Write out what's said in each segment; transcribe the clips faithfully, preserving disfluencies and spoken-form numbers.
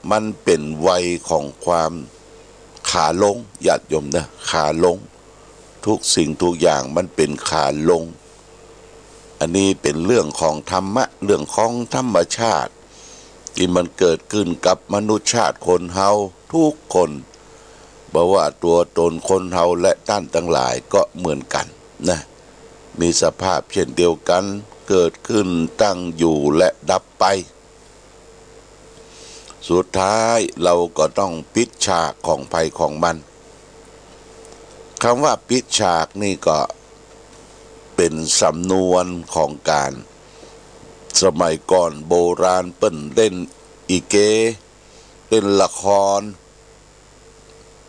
มันเป๋นวัยของความขาลง ญาติโยมนะ ขาลง ทุกสิ่งทุกอย่างมันเป๋นขาลง อันนี้เป๋นเรื่องของธรรมะ เรื่องของธรรมชาติ ตี้มันเกิดขึ้นกับมนุษย์ชาติคนเฮาทุกคน บ่ว่าตั๋วต๋นคนเฮาและต้านตังหลายก็เหมือนกั๋นนะ มีสภาพเช่นเดียวกั๋น เกิดขึ้น ตั้งอยู่ และดับไป สุดท้ายเฮาก็ต้องปิดฉากของใผของมัน กำว่าปิดฉากนี่ก็เป๋นสำนวนของก๋าน สมัยก่อนโบราณเปิ้นเล่นอิเก เล่นละคร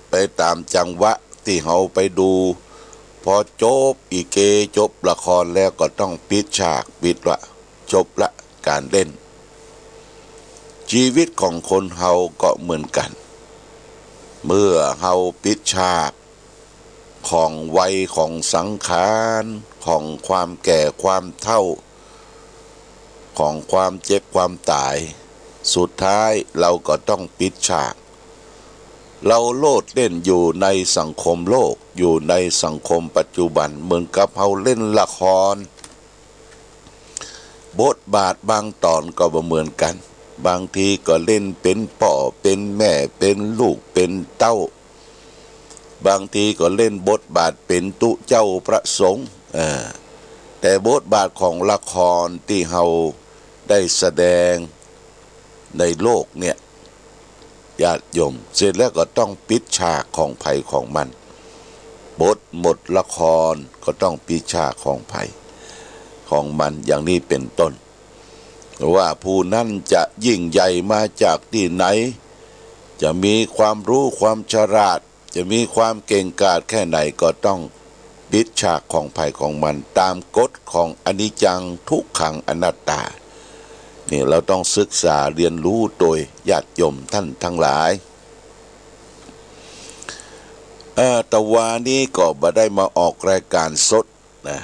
ไปต๋ามจังหวะตี้เฮาไปดู ปอจบอิเก จบละครแล้วก็ต้องปิดฉาก ปิดละ จบละก๋านเล่น จีวิตของคนเฮาก็เหมือนกั๋น เมื่อเฮาปิดฉากของวัยของสังขาร ของความแก่ความเฒ่า ของความเจ็บความต๋าย สุดท้ายเฮาก็ต้องปิดฉาก เฮาโลดเล่นอยู่ในสังคมโลก อยู่ในสังคมปัจจุบัน เหมือนกับเฮาเล่นละคร บทบาทบางต๋อนก็บ่เหมือนกั๋น บางทีก็เล่นเป๋นป้อเป๋นแม่ เป๋นลูกเป๋นเต้า บางทีก็เล่นบทบาทเป๋นตุ๊เจ้าพระสงฆ์ เออ แต่บทบาทของละครตี้เฮาได้แสดงในโลกเนี่ย ญาติโยม เสร็จแล้วก็ต้องปิดฉากของใผของมัน บทหมดละครก็ต้องปิดฉากของใผของมัน อย่างนี้เป๋นต้น ว่าผู้นั้นจะยิ่งใหญ่มาจากตี้ไหน จะมีความรู้ความฉลาด จะมีความเก่งกาจแค่ไหนก็ต้องปิดฉากของใผของมัน ต๋ามกฎของอนิจจัง ทุกขัง อนัตตา นี่เฮาต้องศึกษาเฮียนฮู้โตย ญาติโยมต้านตังหลาย เอ่อ ตะวานี้ก็บ่ได้มาออกรายก๋านสดนะ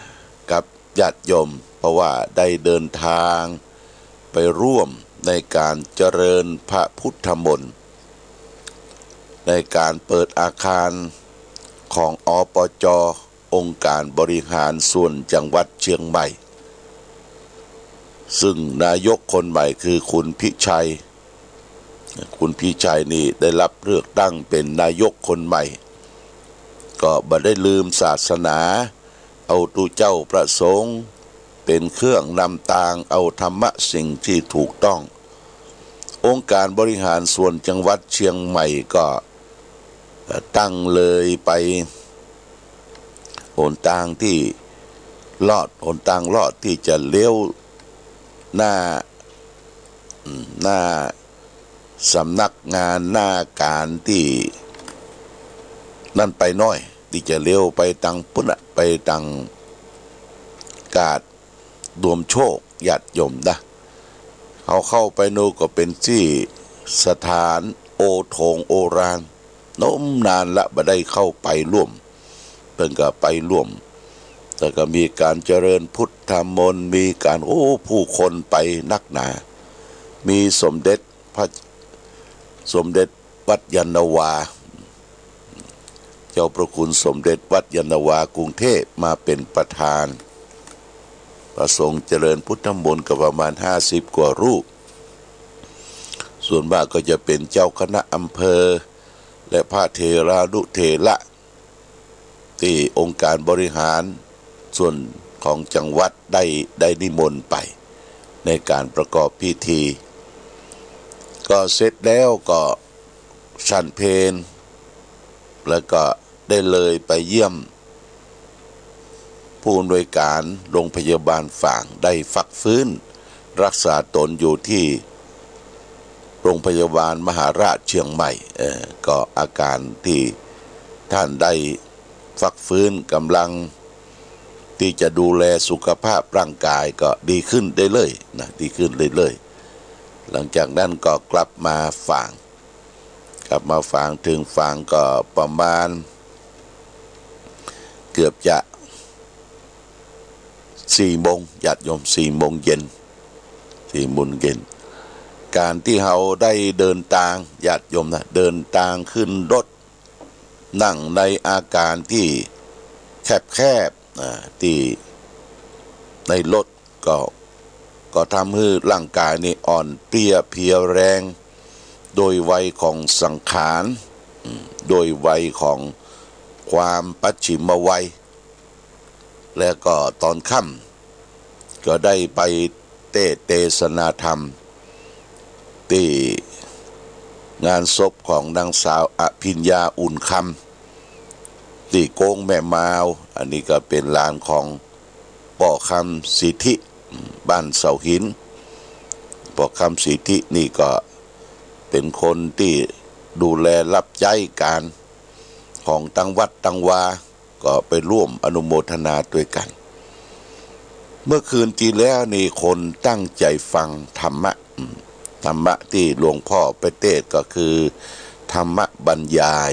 กับญาติโยม เพราะว่าได้เดินทางไปร่วมในก๋านเจริญพระพุทธมนต์ ในก๋านเปิดอาคารของ อปจ. องค์การบริหารส่วนจังหวัดเชียงใหม่ ซึ่งนายกคนใหม่คือคุณพิชัย คุณพิชัยนี่ได้รับเลือกตั้งเป๋นนายกคนใหม่ ก็บ่ได้ลืมศาสนา เอาตุ๊เจ้าพระสงฆ์เป๋นเครื่องนำตาง เอาธรรมะสิ่งที่ถูกต้อง องค์การบริหารส่วนจังหวัดเชียงใหม่ก็ เอ่อ ตั้งเลยไป หนตางตี้ลอด หนตางลอดตี้จะเลี้ยวหน้า อืม หน้าสำนักงาน หน้าก๋านตี้นั่นไปหน้อย ตี้จะเลี้ยวไปตางปู๊นน่ะ ไปตางกาด ดวมโชค ญาติโยมนะ เฮาเข้าไปโน่นก็เป๋นตี้สถานโอโถงโอราน นมนานละบ่ได้เข้าไปร่วม เปิ้นก็ไปร่วม แล้วก็มีก๋านเจริญพุทธมนต์ มีก๋าน โอ้ ผู้คนไปนักหนา มีสมเด็จพระ สมเด็จวัดยานนาวา เจ้าพระคุณสมเด็จวัดยานนาวากรุงเทพมาเป๋นประธาน พระสงฆ์เจริญพุทธมนต์ก็ประมาณห้าสิบกว่ารูป ส่วนมากก็จะเป๋นเจ้าคณะอำเภอ และพระเถรานุเถระ ตี้องค์การบริหารส่วนของจังหวัดได้ ได้นิมนต์ไปในก๋านประกอบพิธี ก็เสร็จแล้วก็ฉันเพล แล้วก็ได้เลยไปเยี่ยมผู้อำนวยการโรงพยาบาลฝาง ได้พักฟื้นรักษาตนอยู่ที่โรงพยาบาลมหาราชเชียงใหม่ เอ่อ ก็อาก๋านตี้ต้านได้พักฟื้น ก๋ำลังตี้จะดูแลสุขภาพร่างกายก็ดีขึ้นเรื่อยๆ นะ ดีขึ้นเรื่อยๆ หลังจากนั้นก็กลับมาฝาง กลับมาฝาง เถิงฝางก็ประมาณเกือบจะสี่โมง ญาติโยม สี่โมงเย็น สี่โมงเย็น การตี้เฮาได้เดินตาง ญาติโยมนะ เดินตางขึ้นรถ นั่งในอาการตี้แคบๆ อ่า ตี้ในรถก็ ก็ทำหื้อร่างกายนี่อ่อนเปลี้ยเพลียแรง โดยวัยของสังขาร อืม โดยวัยของความปัจฉิมวัย แล้วก็ตอนค่ำก็ได้ไปเตสน์เตสนาธรรม ตี้งานศพของนางสาวอภิญญาอุ่นคำ ตี้โก๊งแม่มาว อันนี้ก็เป๋นหลานของป้อคำสิทธิ บ้านเสาหิน ป้อคำสิทธินี่ก็เป๋นคนตี้ดูแลรับใจ๊ก๋านของตังวัดตังวา ก็ไปร่วมอนุโมทนาตวยกั๋น เมื่อคืนตี้แล้วนี่คนตั้งใจ๋ฟังธรรมะ อืม ธรรมะตี้หลวงพ่อไปเตสน์ก็คือธรรมะบรรยาย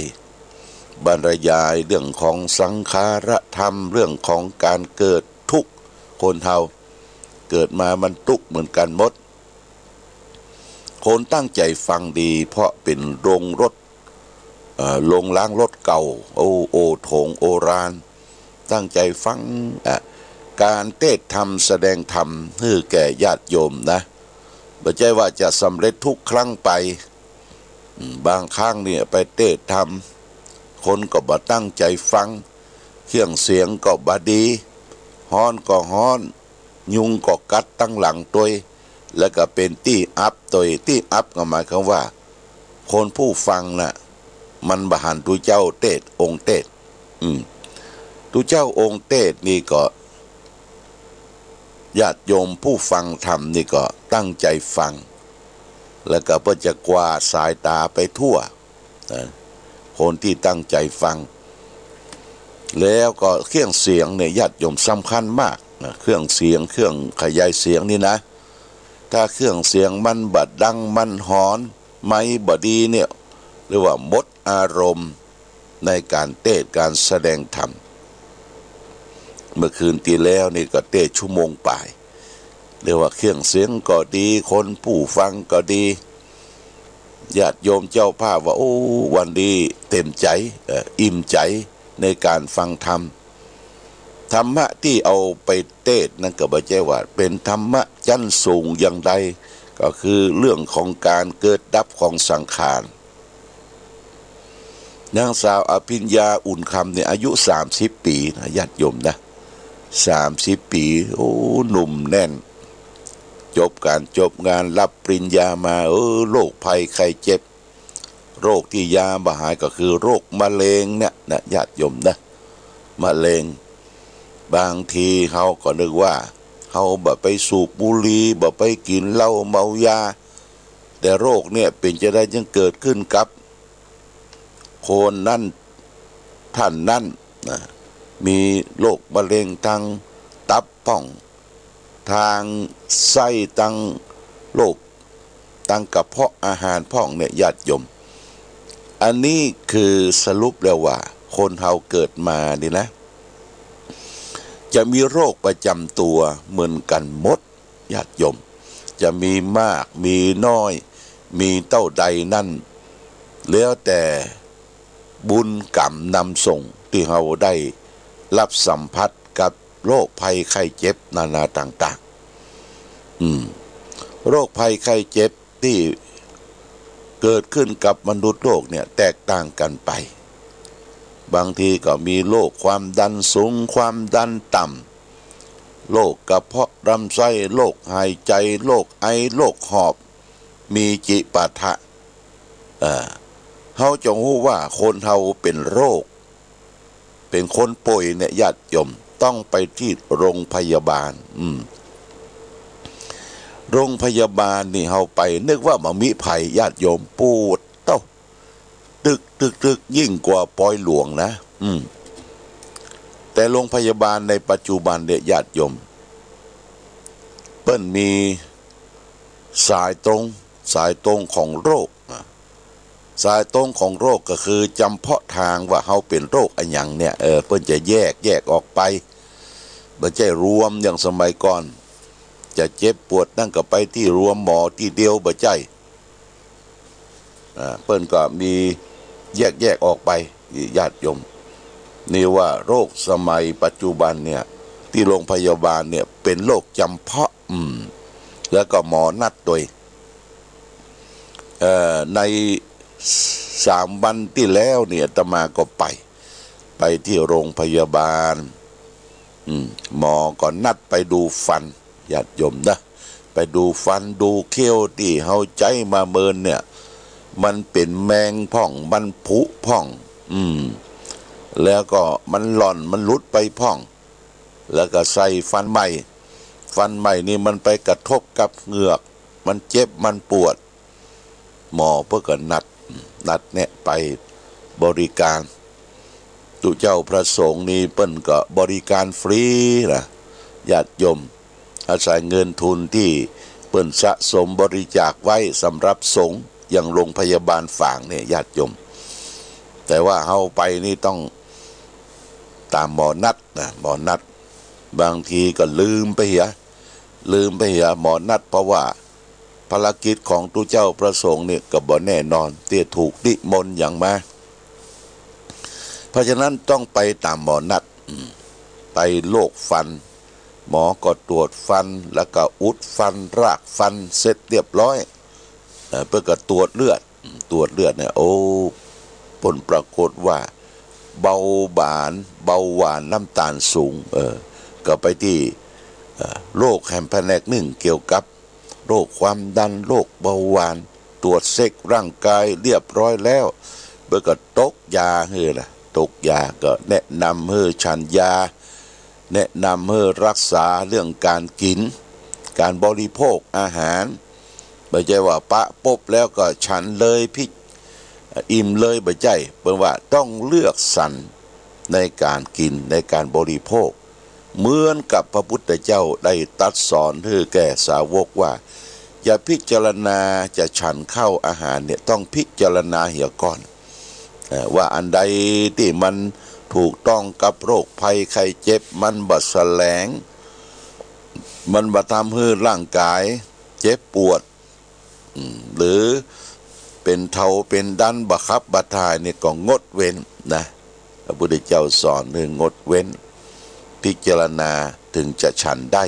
บรรยายเรื่องของสังขารธรรม เรื่องของก๋านเกิดตุ๊กข์ คนเฮาเกิดมามันตุ๊กข์เหมือนกั๋นหมด คนตั้งใจ๋ฟังดี เพราะเป๋นโรงรถ เอ่อ โรงล้างรถเก่า โอ้ โอโถงโอราณ ตั้งใจ๋ฟัง อ่ะ ก๋านเตสน์ธรรมแสดงธรรมหื้อแก่ญาติโยมนะ บ่ใจ้ว่าจะสำเร็จทุกครั้งไป อืม บางครั้งเนี่ยไปเตสน์ธรรม คนก็บ่ตั้งใจ๋ฟัง เครื่องเสียงก็บ่ดี ฮ้อนก็ฮ้อน ยุงก็กัดตังหลังตวย แล้วก็เป๋นตี้อับตวย ตี้อับก็หมายความว่า คนผู้ฟังน่ะ มันบ่หันตุ๊เจ้าเตสน์ องค์เตสน์ อืม ตุ๊เจ้าองค์เตสน์นี่ก็ ญาติโยมผู้ฟังธรรมนี่ก็ตั้งใจ๋ฟัง แล้วก็เปิ้นจะกวาดสายต๋าไปทั่ว นะ คนตี้ตั้งใจ๋ฟัง แล้วก็เครื่องเสียงเนี่ยญาติโยมสำคัญมากนะ เครื่องเสียง เครื่องขยายเสียงนี่นะ ถ้าเครื่องเสียงมันบ่ดัง มันฮ้อน ไมค์บ่ดีเนี่ย เรียกว่าหมดอารมณ์ในก๋านเตสน์ก๋านแสดงธรรม เมื่อคืนตี้แล้วนี่ก็เตสน์ชั่วโมงป๋าย เรียกว่าเครื่องเสียงก็ดี คนผู้ฟังก็ดี ญาติโยมเจ้าภาพว่า โอ้ วันนี้เต็มใจ๋ เอ่อ อิ่มใจ๋ในก๋านฟังธรรม ธรรมะตี้เอาไปเตสน์นั้นก็บ่ใจ้ว่าเป๋นธรรมะจั้นสูงอย่างใด ก็คือเรื่องของก๋านเกิดดับของสังขาร นางสาวอภิญญาอุ่นคำเนี่ยอายุสามสิบปี๋นะ ญาติโยมนะ สามสิบปี๋ โอ้ หนุ่มแน่น จบก๋านจบงาน รับปริญญามา เออ โรคภัยไข้เจ็บ โรคตี้ยาบ่หายก็คือโรคมะเร็งเนี่ยนะ ญาติโยมนะ มะเร็ง บางทีเฮาก็นึกว่า เฮาบ่ไปสูบบุหรี่ บ่ไปกิ๋นเหล้าเมายา แต่โรคเนี่ยเป๋นจาใดจึงเกิดขึ้นกับคนนั้น ท่านนั้นนะ มีโรคมะเร็งตางตับพ่อง ตางไส้ ตางโรค ตางกระเพาะอาหารพ่องเนี่ย ญาติโยม อันนี้คือสรุปแล้วว่า คนเฮาเกิดมานี่นะ จะมีโรคประจ๋ำตั๋วเหมือนกั๋นหมด ญาติโยม จะมีมาก มีน้อย มีเต้าใดนั้น แล้วแต่บุญก๋รรมนำส่ง ตี้เฮาได้ฮับสัมผัสกับโรคภัยไข้เจ็บนานาต่างๆ อืม โรคภัยไข้เจ็บตี้เกิดขึ้นกับมนุษย์โลกเนี่ยแตกต่างกั๋นไป บางทีก็มีโรคความดันสูง ความดันต่ำ โรคกระเพาะลำไส้ โรคหายใจ๋ โรคไอ โรคหอบ มีจิปาถะ เอ่อ เฮาจงฮู้ว่าคนเฮาเป๋นโรค เป๋นคนป่วยเนี่ย ญาติโยม ต้องไปตี้โรงพยาบาล อืม โรงพยาบาลนี่เฮาไปนึกว่าบ่มีภัย ญาติโยม ปู๊ดโต้ ตึก ตึก ตึก ยิ่งกว่าปอยหลวงนะ อืม แต่โรงพยาบาลในปัจจุบันเนี่ย ญาติโยม เปิ้นมีสายตรง สายตรงของโรคนะ สายตรงของโรคก็คือจำเพาะตางว่าเฮาเป๋นโรคอะหยังเนี่ย เออ เปิ้นจะแยก แยกออกไป บ่ใจ้รวมอย่างสมัยก่อน จะเจ็บปวดนั่นก็ไปตี้โรงหมอตี้เดียวบ่ใจ้ อ่า เปิ้นก็มีแยกๆ ออกไป ญาติโยม นี่ว่าโรคสมัยปัจจุบันเนี่ย ตี้โรงพยาบาลเนี่ย เป๋นโรคจ๋ำเพาะ อืม แล้วก็หมอนัดตวย เอ่อ ในสามวันตี้แล้วเนี่ย อาตมาก็ไป ไปตี้โรงพยาบาล อืม หมอก็นัดไปดูฟัน ญาติโยมนะ ไปดูฟันดูเขี้ยวตี้เฮาใจ๊มาเมินเนี่ย มันเป๋นแมงพ่อง มันผุพ่อง อืม แล้วก็มันหล่อน มันหลุดไปพ่อง แล้วก็ใส่ฟันใหม่ ฟันใหม่นี่มันไปกระทบกับเหงือก มันเจ็บ มันปวด หมอเปิ้นก็นัด นัดแนะไปบริการ ตุ๊เจ้าพระสงฆ์นี่เปิ้นก็บริการฟรีนะ ญาติโยม อาศัยเงินทุนตี้เปิ้นสะสมบริจาคไว้สำหรับสงฆ์ยังโรงพยาบาลฝางเนี่ย ญาติโยม แต่ว่าเฮาไปนี่ต้องต๋ามหมอนัดนะ หมอนัด บางทีก็ลืมไปเหีย ลืมไปเหียหมอนัด เพราะว่าภารกิจของตุ๊เจ้าพระสงฆ์เนี่ยก็บ่แน่นอน ตี้จะถูกนิมนต์หยังมา เพราะฉะนั้นต้องไปต๋ามหมอนัด อืม ไปโรคฟัน หมอก็ตรวจฟัน แล้วก็อุดฟัน รากฟัน เสร็จเรียบร้อย เอ่อ เปิ้นก็ตรวจเลือด อืม ตรวจเลือดเนี่ย โอ้ ผลปรากฏว่า เบาหวาน เบาหวาน น้ำตาลสูง เออ ก็ไปตี้ เอ่อ โรคแหมแผนกนึ่งเกี่ยวกับโรคความดัน โรคเบาหวาน ตรวจเช็คร่างกายเรียบร้อยแล้ว เปิ้นก็ตกยาหื้อนะ ตกยา ก็แนะนำหื้อฉันยา แนะนำหื้อรักษาเรื่องการกิ๋น การบริโภคอาหาร บ่ใจ้ว่าปะปุ๊บแล้วก็ฉันเลย พิ อิ่มเลย บ่ใจ้ เปิ้นว่าต้องเลือกสรรในการกิ๋น ในการบริโภค เหมือนกับพระพุทธเจ้าได้ตรัสสอนหื้อแก่สาวกว่า อย่าพิจารณาจะฉันข้าวอาหารเนี่ย ต้องพิจารณาเหียก่อน เอ่อ ว่าอันใดตี้มันถูกต้องกับโรคภัยไข้เจ็บ มันบ่แสลง มันบ่ทำหื้อร่างกายเจ็บปวด อืม หรือเป๋นเฒ่าเป๋นดัน บ่ขับบ่ถ่ายเนี่ย ก็งดเว้นนะ พระพุทธเจ้าสอนหื้องดเว้น พิจารณาถึงจะฉันได้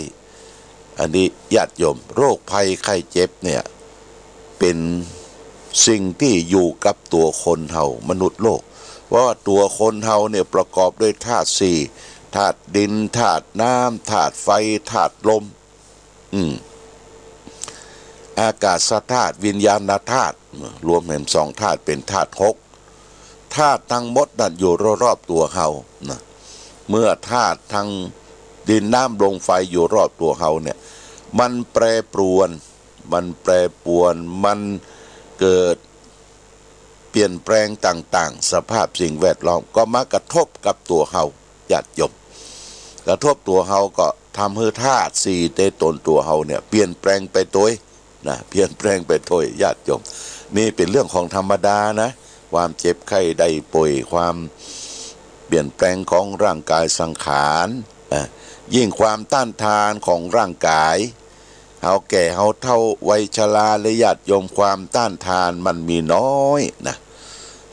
อันนี้ญาติโยม โรคภัยไข้เจ็บเนี่ย เป๋นสิ่งตี้อยู่กับตั๋วคนเฮา มนุษย์โลก เพราะว่าตั๋วคนเฮาเนี่ยประกอบด้วยธาตุสี่ ธาตุดิน ธาตุน้ำ ธาตุไฟ ธาตุลม อืม อากาศธาตุ วิญญาณธาตุ รวมแหมสองธาตุเป๋นธาตุหก ธาตุตังหมดนั้นอยู่รอบๆ ตั๋วเฮานะ เมื่อธาตุตังดินน้ำลมไฟอยู่รอบตั๋วเฮาเนี่ย มันแปรปรวน มันแปรปรวน มันเกิดเปลี่ยนแปลงต่างๆ สภาพสิ่งแวดล้อมก็มากระทบกับตั๋วเฮา ญาติโยม กระทบตั๋วเฮาก็ทำหื้อธาตุสี่ในต๋นตั๋วเฮาเนี่ย เปลี่ยนแปลงไปตวย นะ เปลี่ยนแปลงไปตวย ญาติโยม นี่เป๋นเรื่องของธรรมดานะ ความเจ็บไข้ได้ป่วย ความเปลี่ยนแปลงของร่างกายสังขาร อ่ะ ยิ่งความต้านทานของร่างกาย เฮาแก่เฮาเฒ่าวัยชราและญาติโยม ความต้านทานมันมีน้อยนะ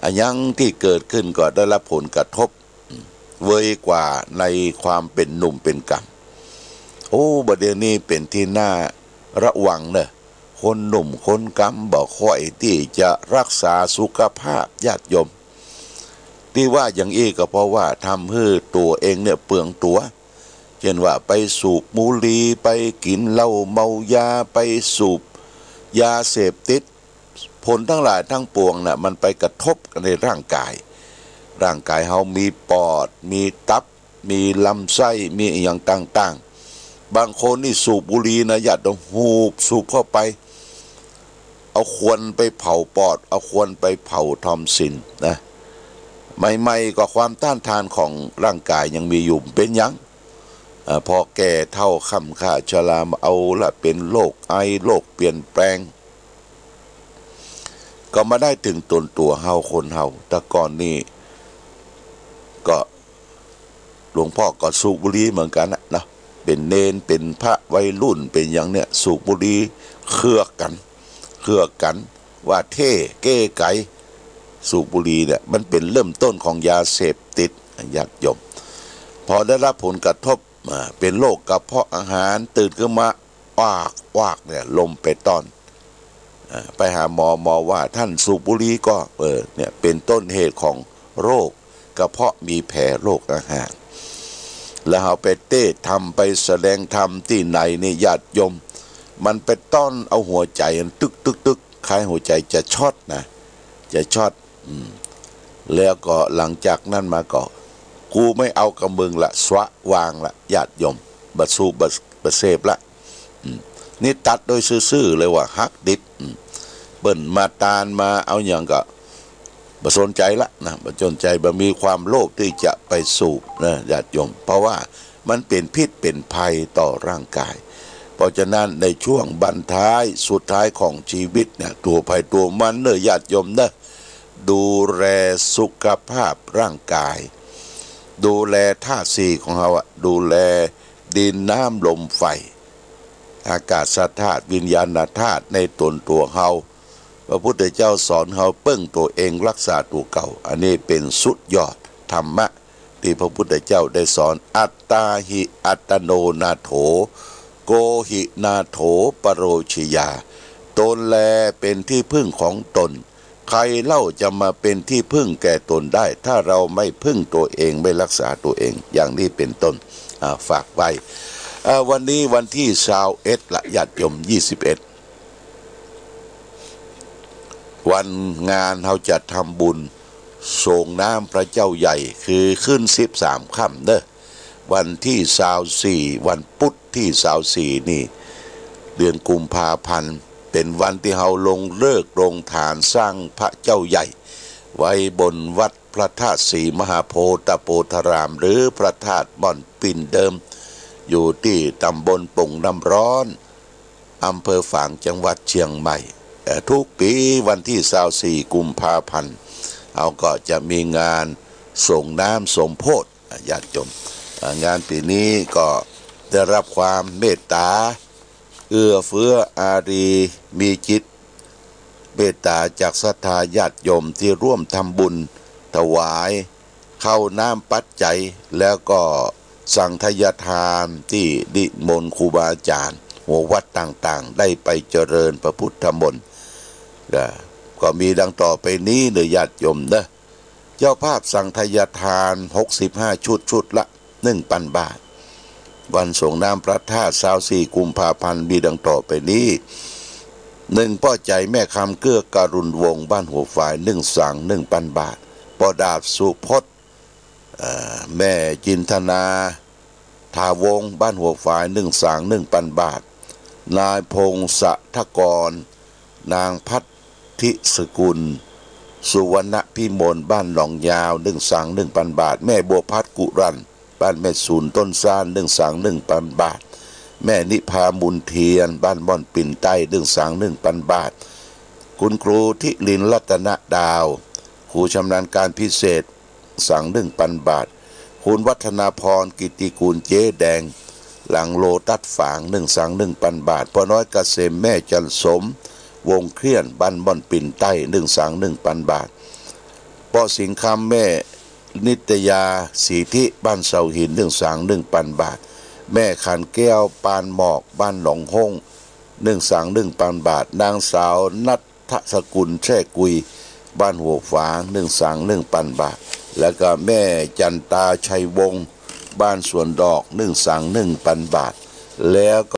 อะหยังตี้เกิดขึ้นก็ได้รับผลกระทบ เวยกว่าในความเป๋นหนุ่มเป๋นกำ โอ้ บ่าเดี่ยวนี้เป๋นตี้น่าระวังเน่อ คนหนุ่มคนกำบ่ค่อยตี้จะรักษาสุขภาพ ญาติโยม ตี้ว่าอย่างอี้ก็เพราะว่าทำหื้อตั๋วเองเนี่ยเปลืองตั๋ว เช่นว่าไปสูบบุหรี่ ไปกิ๋นเหล้าเมายา ไปสูบยาเสพติด ผลตังหลายตังปวงน่ะ มันไปกระทบกั๋นในร่างกาย ร่างกายเฮามีปอด มีตับ มีลำไส้ มีอะหยังต่างๆ บางคนนี่สูบบุหรี่นะ ญาติโยม หูบสูบเข้าไป เอาควันไปเผาปอด เอาควันไปเผาทอนซิลนะ ใหม่ๆ ก็ความต้านทานของร่างกายยังมีอยู่ เป๋นหยัง อ่า พอแก่เฒ่าค่ำค่าชรามาเอาละ เป๋นโรคไอ โรคเปลี่ยนแปลง ก็มาได้เถิงต๋นตั๋วเฮาคนเฮา แต่ก่อนนี่ก็ หลวงพ่อก็สูบบุหรี่เหมือนกั๋นนะเนาะ ป๋นเณร ป๋นพระวัยรุ่น ป๋นอย่างเนี้ย สูบบุหรี่ เคืองกั๋น เคืองกั๋น ว่าเท่ เก๋ไก๋ สูบบุหรี่เนี่ย มันเป๋นเริ่มต้นของยาเสพติด ญาติโยม พอได้รับผลกระทบ อ่า เป๋นโรคกระเพาะอาหาร ตื่นขึ้นมา อาก อากเนี่ย ลมไปต้อน อ่า ไปหาหมอ หมอว่า "ท่านสูบบุหรี่ก่อ" เออ เนี่ย เป๋นต้นเหตุของโรคกระเพาะมีแผล โรคอาหาร แล้วเฮาไปเตศน์ธรรม ไปแสดงธรรมตี้ไหนนี่ ญาติโยม มันไปต้อนเอาหัวใจ๋ตึก ตึก ตึก คล้ายหัวใจ๋จะช็อตนะ จะช็อต อืม แล้วก็หลังจากนั้นมาก็ "กูไม่เอากับมึงละ สวะ วางละ ญาติโยม บ่สูบ บ่ บ่เสพละ" อืม นี่ตัดโดยซื่อๆ เลยว่าหักดิบ อืม เปิ้นมาตานมาเอาหยังก็บ่สนใจ๋ละนะ บ่สนใจ๋ บ่มีความโลภตี้จะไปสูบนะ ญาติโยม เพราะว่ามันเป๋นพิษเป๋นภัยต่อร่างกาย เพราะฉะนั้นในช่วงบั้นท้ายสุดท้ายของชีวิตเนี่ย ตั๋วใผตั๋วมันเน่อ ญาติโยมเน่อ ดูแลสุขภาพร่างกาย ดูแลธาตุสี่ของเฮาอะ ดูแลดินน้ำลมไฟ อากาศธาตุ วิญญาณธาตุในต๋นตั๋วเฮา พระพุทธเจ้าสอนเฮาเปิ้งตั๋วเอง รักษาตั๋วเก่า อันนี้เป๋นสุดยอดธรรมะตี้พระพุทธเจ้าได้สอน อัตตาหิอัตโนนาโถ โกหินาโถปโรชยา ตนแลเป๋นที่พึ่งของตน ใครเล่าจะมาเป๋นที่พึ่งแก่ตนได้ ถ้าเราไม่พึ่งตั๋วเอง ไม่รักษาตั๋วเอง อย่างนี้เป๋นต้น อ่า ฝากไว้ อ่า วันนี้วันตี้ซาวเอ็ดละ ญาติโยม ยี่สิบเอ็ด วันงานเฮาจะทำบุญส่งน้ำพระเจ้าใหญ่ คือขึ้นสิบสามค่ำเน่อ วันตี้ซาวสี่ วันพุธตี้ซาวสี่นี่ เดือนกุมภาพันธ์ เป๋นวันตี้เฮาลงฤกษ์ลงฐานสร้างพระเจ้าใหญ่ ไว้บนวัดพระธาตุศรีมหาโพธิ์ตะโพธาราม หรือพระธาตุม่อนปิ่นเดิม อยู่ตี้ตำบลโป่งน้ำร้อน อำเภอฝาง จังหวัดเชียงใหม่ เอ่อ ทุกปี๋วันตี้ซาวสี่กุมภาพันธ์ เฮาก็จะมีงานส่งน้ำสมโภช อ่ะ ญาติโยม อ่ะ งานปี๋นี้ก็ได้รับความเมตต๋า เอื้อเฟื้ออารี มีจิตเมตต๋าจากศรัทธาญาติโยมตี้ร่วมทำบุญถวายข้าวน้ำปัจจัย แล้วก็สังฆทายทานตี้นิมนต์ครูบาอาจารย์หัววัดต่างๆ ได้ไปเจริญพระพุทธมนต์ อ่ะ ก็มีดังต่อไปนี้เน่อ ญาติโยมเน่อ เจ้าภาพสังฆทายทานหกสิบห้าชุด ชุดละหนึ่งปันบาท วันส่งน้ำพระธาตุซาวสี่กุมภาพันธ์ มีดังต่อไปนี้ หนึ่ง ป้อใจ๋ แม่คำ เกื้อกรุณวงศ์ บ้านหัวฝาย นึ่งสัง หนึ่งปันบาท ป้อดาบ สุพจน์ เอ่อ แม่จินทนา ถาวงศ์ บ้านหัวฝาย นึ่งสัง หนึ่งปันบาท นายพงศธกร นางพัทธิสกุล สุวรรณพิมล บ้านหนองยาว นึ่งสัง หนึ่งปันบาท แม่บัวพัด กุรัน บ้านแม่สูน ต้นซาน นึ่งสัง หนึ่งปันบาท แม่นิพา มูลเทียน บ้านม่อนปิ่นใต้ นึ่งสัง หนึ่งปันบาท คุณครูทิลิน รัตนดาว ครูชำนาญการพิเศษ สัง หนึ่งปันบาท คุณวัฒนาพร กิตติกูล เจ๊แดง หลังโลตัสฝาง นึ่งสัง หนึ่งปันบาท ป้อน้อยเกษม แม่จันสม วงเครียน บ้านม่อนปิ่นใต้ นึ่งสัง หนึ่งปันบาท ป้อสิงห์คำ แม่นิตยา ศรีธิ บ้านเสาหิน นึ่งสัง หนึ่งปันบาท แม่ขันแก้ว ปานหมอก บ้านหนองห้ง นึ่งสัง หนึ่งปันบาท นางสาวณัฐสกุล แช่กุย บ้านหัวฝาง นึ่งสัง หนึ่งปันบาท แล้วก็แม่จันตา ชัยวงศ์ บ้านสวนดอก นึ่งสัง หนึ่งปันบาท แล้วก็